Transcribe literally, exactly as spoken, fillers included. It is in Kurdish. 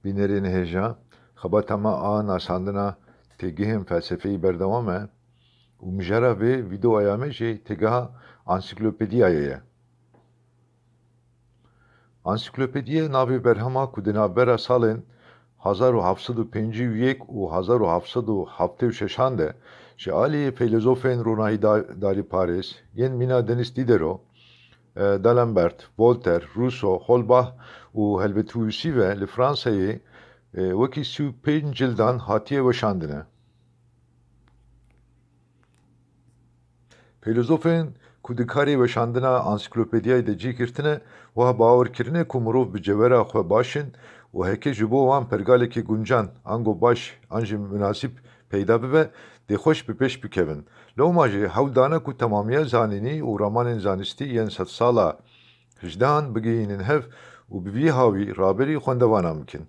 Bînerên hêja, xebata me a nasandina têgihên felsefeyî berdewam e û mijara vê vîdeoya me jî têgeha ansiklopediyayê ye. Ansiklopediye navê berhema ku di navbera salên hezar û heft sed û pêncî û yek û hezar û heft sed û heftê û şeşan de ji alî feylezofên ronahîdarîparêz yên mîna Denis Diderot, e, D'Alembert, Voltaire, Rousseau, Holbach û helbetî Wîsî ve li Fransayê, e, wekî sî û pênc cildan hatiye weşandine. Feylezofên ku di karê weşandina ansiklopediyayê de cî girtine, wiha bawer kirine ku mirov bi cewera xwe baş in û heke ji bo wan pergalekî guncan, ango baş an jî munasîb peyda bibe, dê xweş bi pêş bikevin. Lewma jî hewl dane ku temamiya zanînî û ramanên zanistî yên sedsala hejdehan bigihînin hev û bi vî hawî raberî xwendevanan bikin.